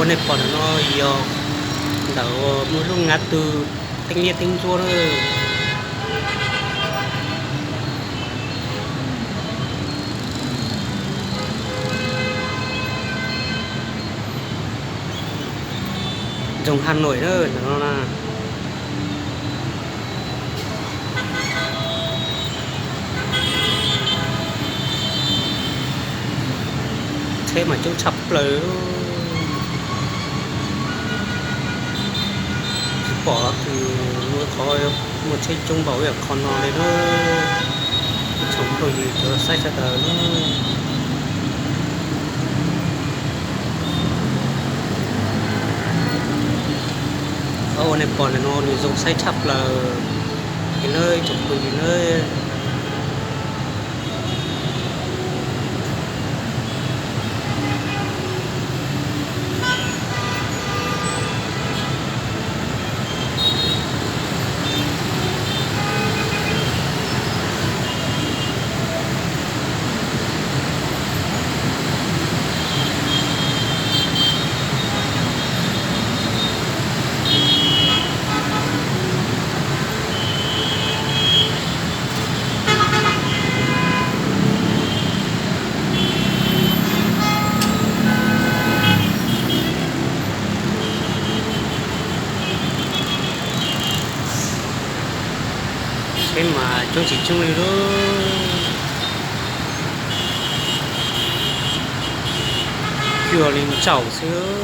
Nej pom ntawm no yog ntawm muaj lub ngã tư theej liab theej ntsuab na. Nroog Hà Nội na, ntawm no na. Tsheb mas coob tshaj plaws. Tsis pom qhov muaj tsheb coob npaum ib yam qhov no li na. Ib tsoom phooj ywg cov saib sawv daws na. Qhov uas nej pom ntawm no nws zoo saib tshaj plaws li na, ib tsoom phooj ywg na. Tsheb mas coob tsis coob li lauj. Cuag li ntsaum xwb.